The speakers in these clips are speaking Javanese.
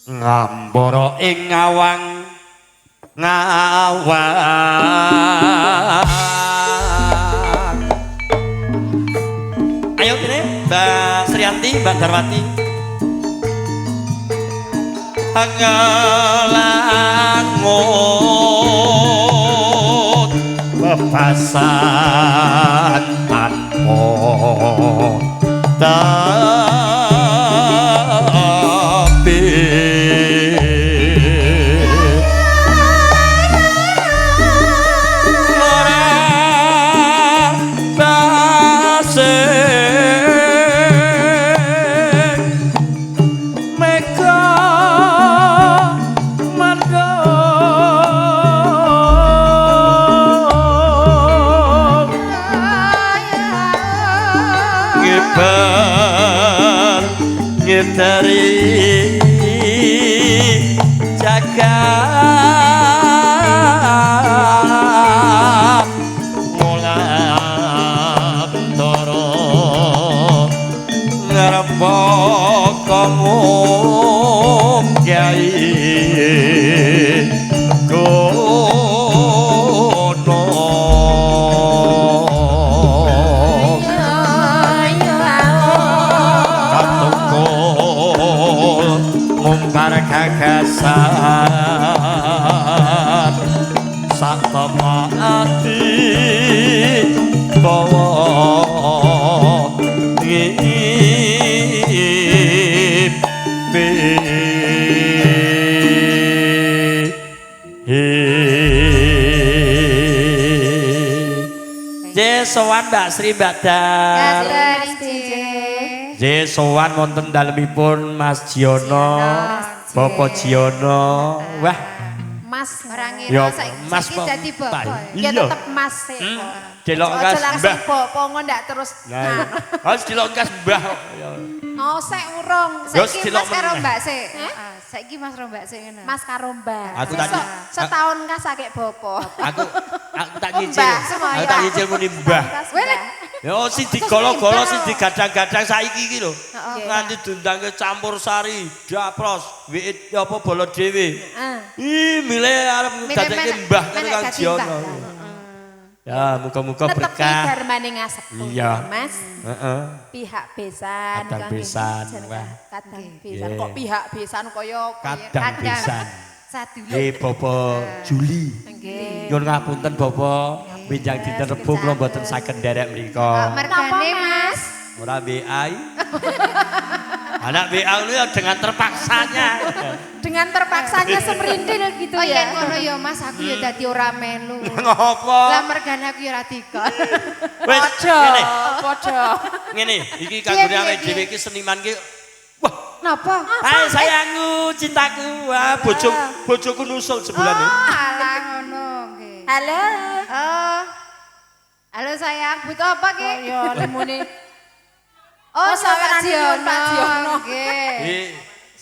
Ngambara ing ngawang ngawang. Ayo kene Mbak Srianti, Mbak Darwati. Ngelangut bebasan tanpa tepi. Ora basing mega mendung ngibar ngitari jagat mulang toro ngrembaka kyai gono. Katukul ngumbar gagasan sak tapa ati bawa ngimpi. J sowan Mbak Sri, Mbak Dar. J sowan wonten dalemipun Mas Jiono, Bapak Jiono. Wah, Mas Ora Ya, ngira saiki Mas saiki dadi Pak. bapak. Ya Iya. tetep Mas sih. Delok Aja kas langsung Mbah. bapak ngono ndak terus. Nah, harus delok kas Mbah. Ya. Oh, sek urung. Ya, Saiki sedelok Mas karo meneh. Mbak sik. Heeh, saiki Mas karo Mbak sik ngono. Mas karo Mbak. Aku tak Sesuk setahun kas akeh bapak. Aku tak Oh, nyicil. Mbah, semua Aku ya. tak nyicil muni Mbah. Kas Weh, Mbah. Ya sing digolo-golo sing digadang-gadang saiki iki lho. Heeh. Nganti diundangke campur sari, dapros, wiit apa bala dhewe. Heeh. Ih, milih arep Milih dadekke menek- Mbah karo menek Kang dadi Jiono. mbah. Ya, muga-muga Netepi berkah. darmane ngasepuh. Iya. Mas. Heeh. Pihak besan Kadang kang besan, jeneng wah. Kadang besan Nggih. kok pihak besan kaya Kadang besan. Sadulur. Nggih, Bapak Juli. Nggih. Nyuwun ngapunten Bapak, benjang dinten Rebo kula mboten saged nderek mriku. Mergane Mas. Ora WA. Anak WA itu ya dengan terpaksanya. Dengan terpaksanya semrindil gitu Oh ya. yen ngono ya Mas, aku ya dadi ora melu. Ngopo? Lah mergane aku ya ora dikon. Wis Padha, ngene, padha. ngene, iki kanggone Piye, awake piye, dhewe iki seniman ki wah, Napa? hai sayangku, cintaku. Wah, bojoku nusul sebulan Oh, ini. alah ngono nggih. Halo. Oh. Halo sayang, butuh apa ki? Kaya lemune. Oh, Oh, sama sampean nyuwun Pak Jiono. Nggih. Ih,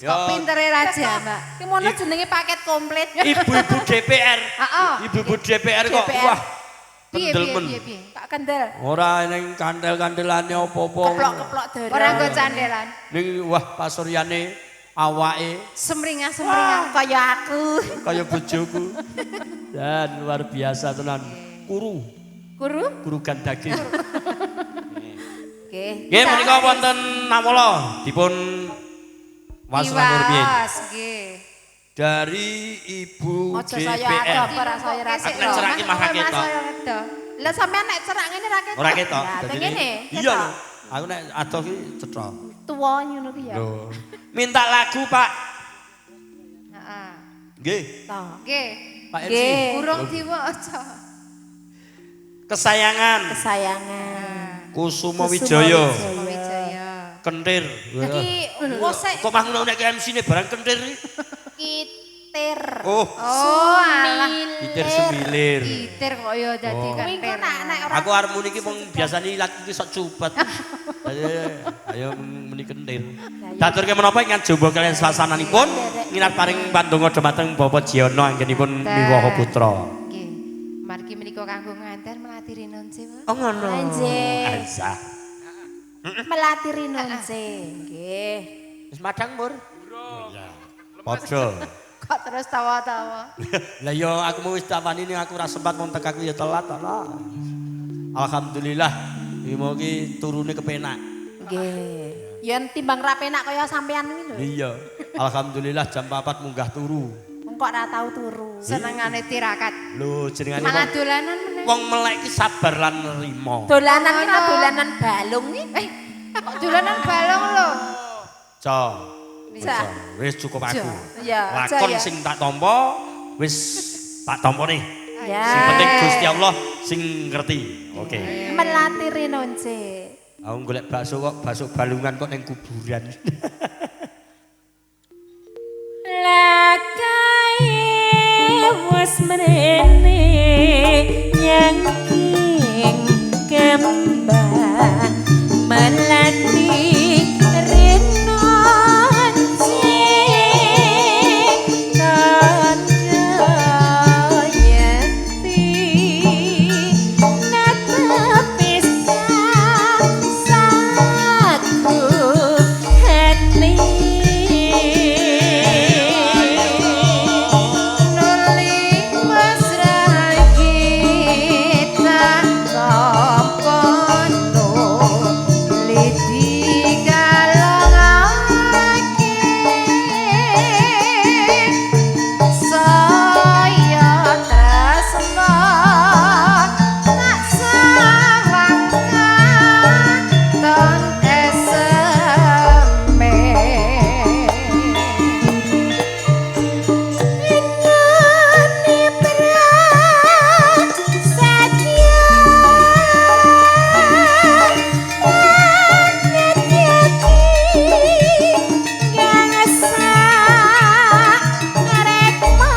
Kok pintere raja, Mbak? Ki mono jenenge paket komplit. Ibu-ibu DPR. Heeh. Ibu-ibu DPR kok DPR. wah. Piye Kendel piye men. piye piye. Pak Kendel. Ora ning kantel-kantelane apa-apa. Keplok-keplok dara. Ora nggo candelan. Ning wah pasuryane awake Semringah-semringah. Kaya aku. kaya bojoku. Dan luar biasa tenan. Kuru, Kuru? kurugan daging. Nggih. Nggih menika wonten Nawala dipun wasana rumiyin. Iwas, nggih. Dari Ibu Aja saya DPR. adoh, ora saya ra Aku nek cerak ki malah ketok. Lah sampean nek cerak ngene ra ketok. Ora ketok. Lah Dadi ngene. Iya lho. Aku nek adoh ki cetha. Tuwa ngono ki ya. Lho. Minta lagu, Pak. Heeh. Nggih, Toh. Nggih. Pak MC. Nggih. Urung diwaca. Kesayangan Kesayangan. Kusuma Wijaya. Wijaya. Wijaya. Kentir. Iki wose Kok mah ngono nek MC-ne barang kentir iki? kitir. Oh, Oh, alah. kitir semilir. Kitir kok ya dadi Oh. Kuwi engko kentir. nak nek ora Aku arep muni iki mung biasane ilat iki sok cupet. Ayo muni kentir. Daturke menapa ingkang jumbo kaliyan sasananipun nginat paring pandonga dhumateng Bapak Jiono anggenipun miwaha putra. Nggih. Margi menika kanggo nganten melati rinon sewu. Oh ngono. Anjir. Azah. Melati rinonse. Nggih. Wis madang, Mur. Padha. Kok terus tawa-tawa. Lah ya aku mau wis tawani ning aku ora sempat mung tekaku ya telat lah. Alhamdulillah iki mau ki turune kepenak. Nggih. Yen timbang ra penak kaya sampean kuwi lho. Iya. Alhamdulillah jam 4 munggah turu. Wong kok ora tau turu. Senengane tirakat. Lho jenengane Malah wong dolanan meneh. wong melek ki sabar lan nerima. Dolanan ki ra dolanan balung iki. Eh, kok dolanan balung lho. Co. Ja. Wis cukup aku. Iya, Lakon aja ya. sing tak tampa wis tak tampa nih. Ya. Sing penting Gusti Allah sing ngerti. Oke. Melati Rinonce. Aku golek bakso kok bakso balungan kok ning kuburan. Lakae wis mrene nyangking kembang melati rinonce tandha yekti netepis saku heni. Nuli mesra kita tampa nuli digalongake saya tresna tak sawang katon eseme. Inane prasetya anetati kang sarekma.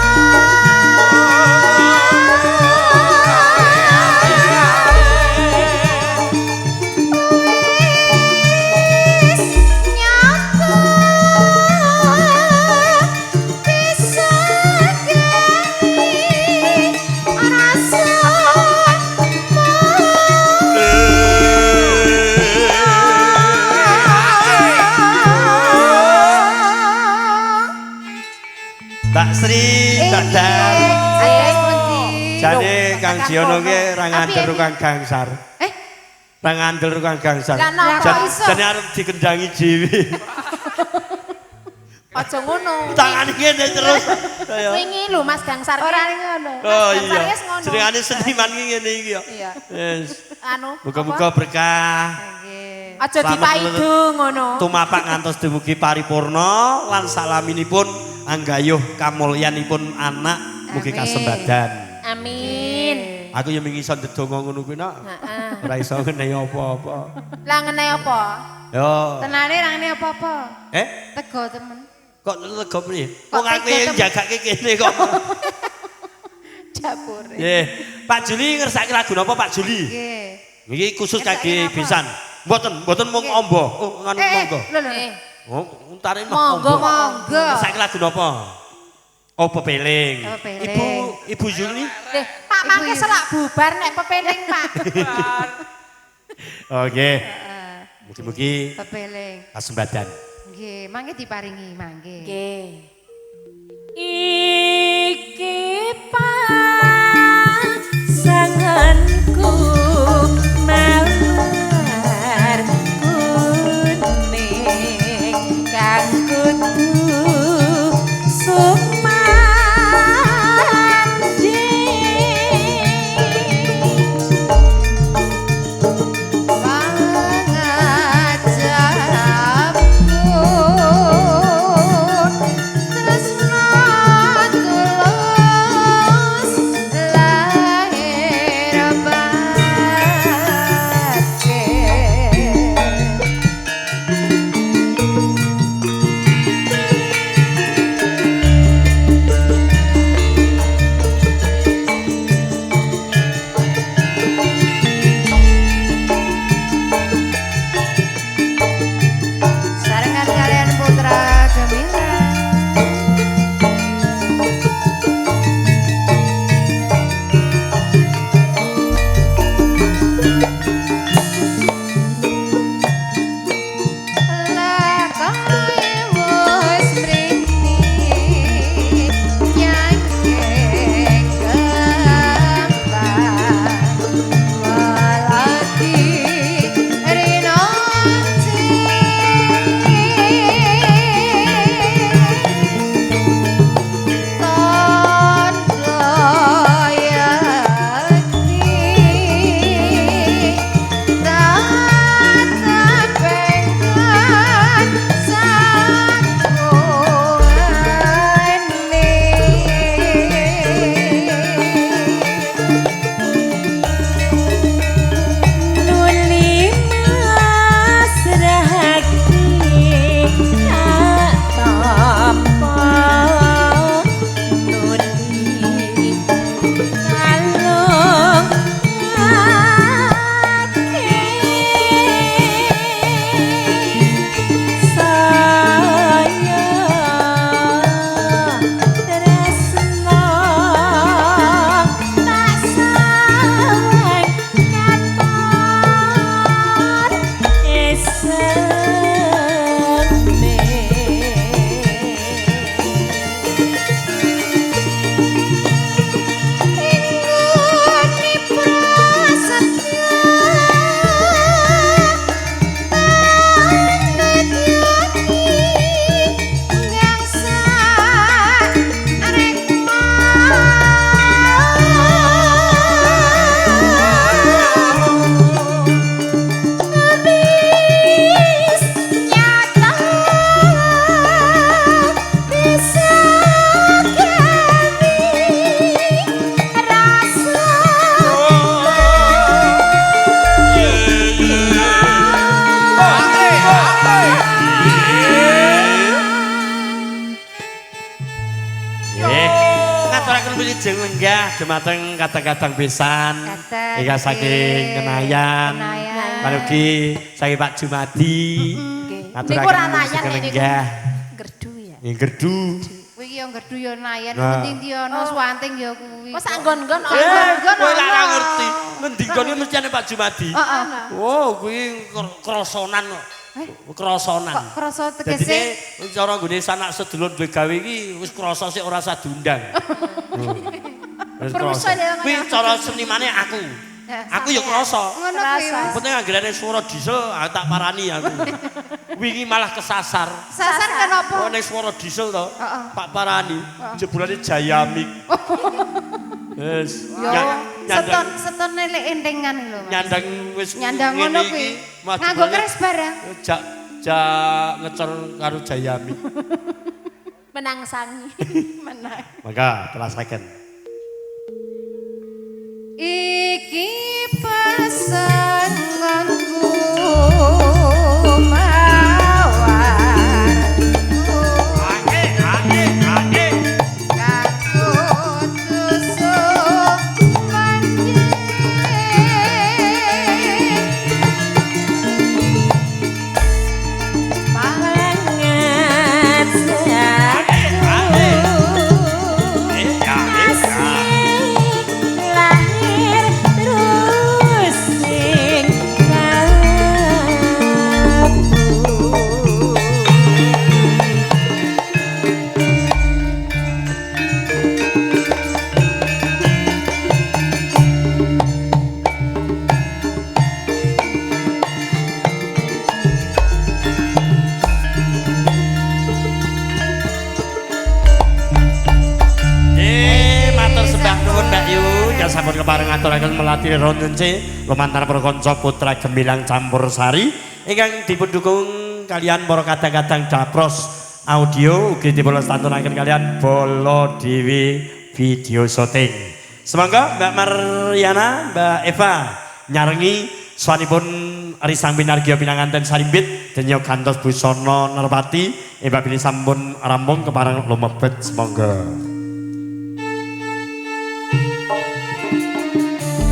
Wis nyata bisa gawe rasa. Mbak Sri, Mbak Dan. Atas pundi? Jane Kang Jiono ki ra ngandel Api, api. kang gangsar. Eh, Ra ngandel kang gangsar. Lah napa iso? Jane arep dikendangi dhewe. Aja ngono. Tangane ngene terus. Ayo. Wingi lho Mas Gangsar. ora ngono. Oh Mas Gangsar iya. wis ngono. Jenengane seniman ki ngene iki ya. Iya. Yes. Anu. Muga-muga berkah. Nggih. Aja Selamat dipaidu ngono. Tumapak ngantos dumugi paripurna lan salaminipun anggayuh kamulyanipun anak mugi Amin. kasembadan. Amin. Aku ya mung iso ndedonga ngono kuwi nak. Heeh. Ora iso ngenehi apa-apa. Lah ngenehi apa? Yo. Tenane rangene apa-apa? Eh, Tego temen. kok lega piye? Kok Wong aku tega yang temen? jagake kene kok. Dapure. Nggih. Pak Juli ngersake lagu napa Pak Juli? Nggih. Niki khusus Ngersake kangge napa? besan. Mboten, mboten mung Nggih. ombo. Oh, nganu Eh, monggo. lho lho. Eh, Oh, untare mah Monggo, ombo. Monggo. Ngersake lagu napa? Oh, pepeling. Pepeling. Ibu Ibu Juli. Leh, Pak mangke Ibu- selak bubar nek pepeling, Pak. Oke. Heeh. Mugi-mugi Pepeling. kasembadan. Nggih, mangke diparingi mangke. Nggih. Iki pasanganku mawar kuning kang kudu sumandhing. Pangajapun Ngaturaken wilujeng lenggah dumateng kadang-kadang pisan. Ingkang saking Kenayan. Panugi saking Pak Jumadi. Niku ora nayan niku. Gerdu ya. Nggih gerdu. Kuwi iki yo gerdu yo nayan, penting di ono swanting yo kuwi. Kok sak nggon-nggon ono. Kowe lak ora ngerti. Ngendi nggone mesti ana Pak Jumadi. Heeh. Oh, kuwi krosonan kok. Krosonan. Kok kroso tegese? Dadine cara nggone sanak sedulur duwe gawe iki wis kroso sik ora usah diundang. Wis kroso. Kuwi cara senimane aku. Aku ya kroso. Ngono kuwi. Penting anggerane swara diesel aku tak parani aku. Wingi malah kesasar. Sasar kenapa? Oh ning swara diesel to. Pak parani jebulane Jayamik. Wis. Seton seton elek entengan lho Mas. Nyandang wis nyandang ngono kuwi. Nganggo keris barang. Jak jak ngecor karo Jayamik. Menang sangi. Menang. Maka telasaken. Iki pasanganku mawar. Ake ake ake. Kanggo tusuk manjing. Pangat lahir terus sing Sampun kepareng aturaken melati ronce lumantar para kanca putra gemilang campur sari ingkang dipun dukung kalian para kadang-kadang dapros audio ugi dipun lestantunaken kalian Bolo Dewi video shooting. Semoga Mbak Mariana, Mbak Eva nyarengi swanipun Risang Pinargya pinanganten sarimbit denya gantos busana nerpati ing bilih sampun rampung kepareng lumebet semoga.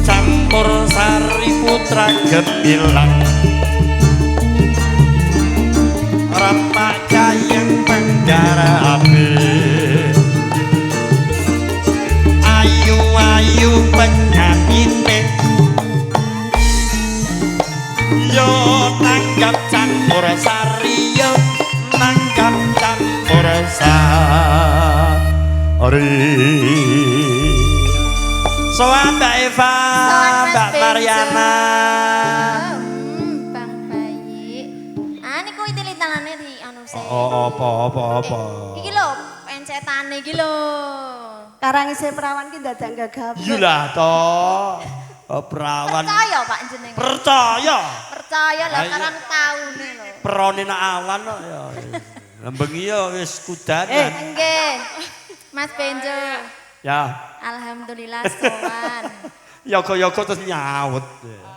Campur sari putra gemilang rampak gayeng penggarape ayu-ayu penyakite yo tanggap campur sari yo nanggap campur sari. Sowan Mbak Eva, Mbak Mariana. Bang Bayi. Ah niku itil-italane di anu sik. Oh, apa. Iki lho, pencetane iki lho. Karang isih perawan ki dadak gagap. Iya lah to. Perawan. Percaya Pak jenengan. Percaya. Percaya lah karang taune lho. Perone nak awan kok ya. Bengi ya wis kudanan. Nggih. Mas Benjo. Ya. Alhamdulillah sowan. Yoga-yoga terus nyaut.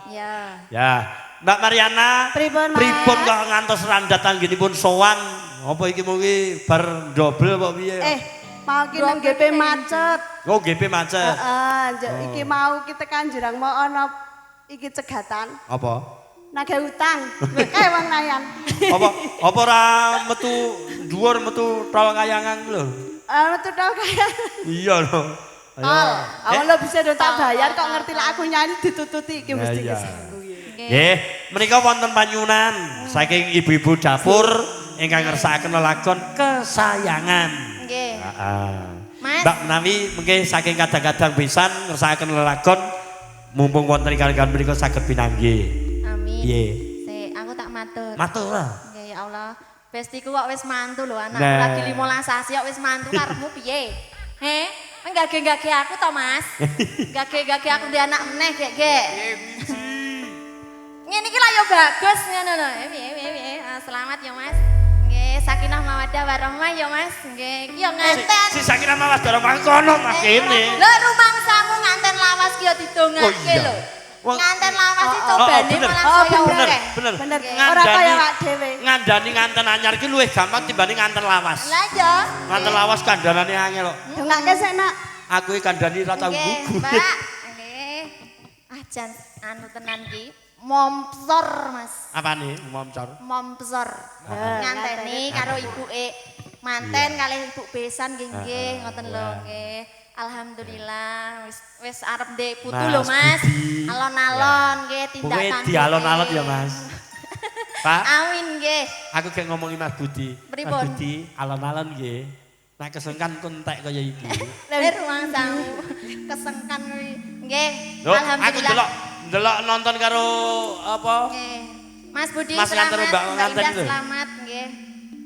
Ya. Ya. Mbak Mariana, pripun Mas? Pripun kok ngantos randat anggenipun sowan? Apa iki mung bar dobel apa piye? Mau ki nang GP macet. Oh, GP macet. Heeh, iki mau ki tekan Jurang mau ana iki cegatan. Apa? Nagih utang. Kae wong nayan. Apa apa ora metu dhuwur metu tol kayangan lho? Metu tol kayangan. Iya lho. Tol. Awak lho bisa do tak bayar kok ngerti lek aku nyanyi ditututi iki mesti kesangku. Nggih, menika wonten panyunan saking ibu-ibu dapur ingkang ngersakaken lelakon kesayangan. Nggih. Heeh. Mas. Mbak menawi mengke saking kadang-kadang pisan ngersakaken lelakon mumpung wonten ingkang menika saged pinanggih. Amin. Piye? Sik, aku tak matur. Matur lah. Nggih ya Allah. Bestiku kok wis mantu lho, anakku lagi 15 sasi kok wis mantu karepmu piye? Heh, nggage-nggage aku to, Mas? Nggage-nggage aku ndek anak meneh gek-gek. Ngene iki lah ya bagus ngono lho. Piye piye piye. Selamat ya, Mas. Nggih, sakinah mawaddah warahmah ya, Mas. Nggih, iki ya nganten. Si sakinah mawaddah warahmah kono Mas kene. Lho rumangsamu nganten lawas ki ya didongake lho. Nganten lawas iki cobane malah saya bener, bener. Bener. Ora kaya awak dhewe. Ngandani nganten anyar ki luwih gampang timbane nganten lawas. Lah ya. Nganten lawas kandhanane angel kok. Dongake sik, Nak. Aku iki kandhani ra tau Nggih, gugu. Mbak. Nggih. Ah jan anu tenan iki. Momsor, Mas. Apane momsor? Momsor. Nganteni karo ibuke. Manten kalih ibu besan nggih nggih ngoten lho nggih. Alhamdulillah wis wis arep ndek putu lho Mas. Alon-alon nggih tindak tanduk. Pokoke dialon-alon ya Mas. Pak. Amin nggih. Aku gak ngomongi Mas Budi. Pripun? Mas Budi alon-alon nggih. Nek kesengkan kontek kaya iki. Lha ruangsamu kesengkan kuwi. Nggih. Alhamdulillah. Aku Alhamdulillah. delok nonton karo apa? Nggih. Mas Budi Mas selamat, Mbak Mbak Indah selamat nggih.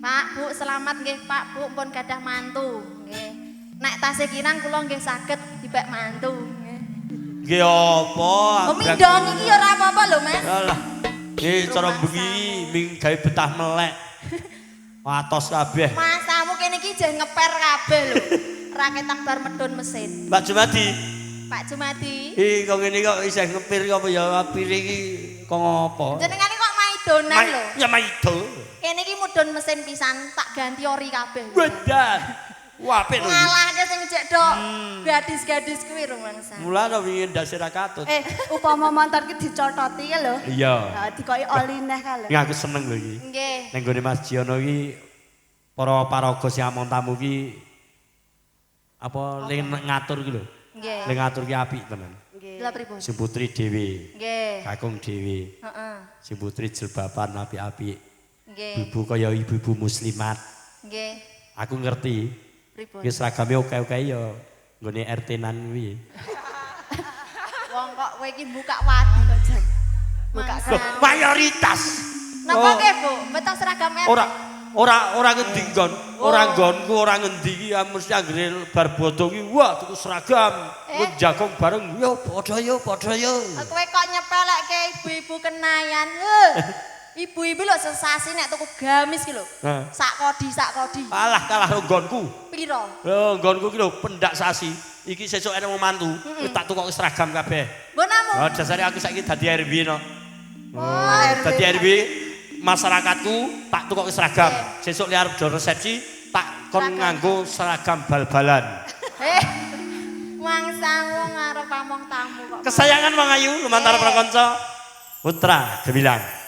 Pak, Bu selamat nggih, Pak, Bu pun gadah mantu nggih. Nek tasih kirang kula nggih saged dibek mantu nggih. Nggih apa? Oh mindon iki ya ora apa-apa lho, Mas. Alah. Nggih cara bengi ming gawe betah melek. Atos kabeh. Masamu kene iki jeh ngeper kabeh lho. Raketang bar medun mesin. Pak Jumadi. Pak Jumadi. Ih kok ngene kok isih ngepir apa ya pire iki kok ngopo? Jenengane kok maidonan lho. Ya maido. Kene iki mudun mesin pisan tak ganti ori kabeh. Wedan. Wah apik lho. Ngalahke sing cek dok. Gadis-gadis kuwi rumangsa. Mula to wingi ndase ra katut. Upama montor ki dicototi ya lho. Iya. Heeh, dikoki oli neh ka lho. Iki aku seneng lho iki. Nggih. Ning gone Mas Jiono iki para paraga sing among tamu ki apa le ngatur ki lho. Nggih. Le ngatur ki apik tenan. Nggih. Lha pripun? Sing putri dhewe. Nggih. Kakung dhewe. Heeh. Sing putri jilbaban apik-apik. Nggih. Ibu kaya ibu-ibu muslimat. Nggih. Aku ngerti. Pripun? Ki seragame oke-oke ya nggone RT-nan kuwi. Wong kok kowe iki buka wadi Kok jan. Buka Mayoritas. Napa nggih, Bu? Beto seragam RT. Ora ngendi nggon, ora nggonku, ora ngendi iki mesti anggere bar bodho iki wah tuku seragam, kowe jagong bareng yo padha yo padha yo. Kowe kok nyepelekke ibu-ibu kenayan. Ibu-ibu lho sensasi nek tuku gamis ki lho. Sak kodi, sak kodi. Alah kalah karo nggonku. Piro? Lho nggonku ki lho pendak sasi. Iki sesuk enek wong mantu, tak tukoke seragam kabeh. Mbonamu. Oh dasare aku saiki dadi RW no. Oh, dadi RW masyarakatku tak tukoke seragam. Sesuk li arep do resepsi tak kon nganggo seragam bal-balan. Mangsamu ngarep pamong tamu kok. Kesayangan Wong Ayu lumantar para kanca Putra Gemilang.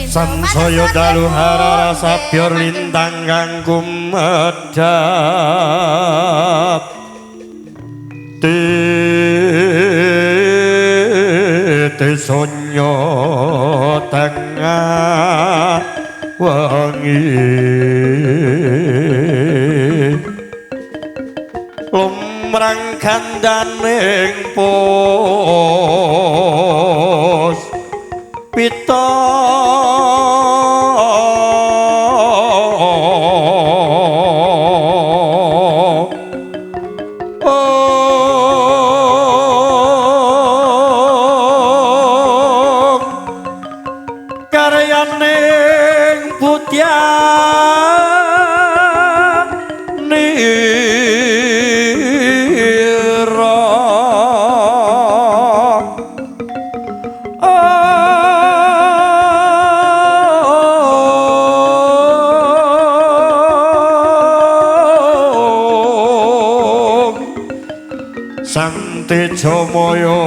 Samsaya dalu harara sabyor lintang kang kumedhap titi sonya tengah wengi lumrang kandaning pos pita karyaning putya nira Sang Tejamaya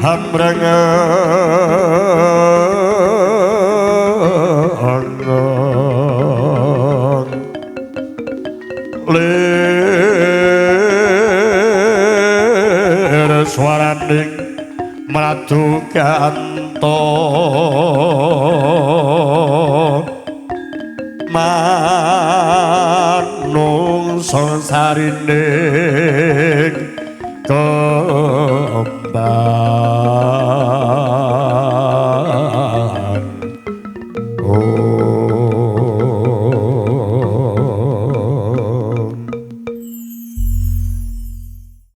hamreng lir swaraning mradu kanto manungsa sarining kembang. Oh.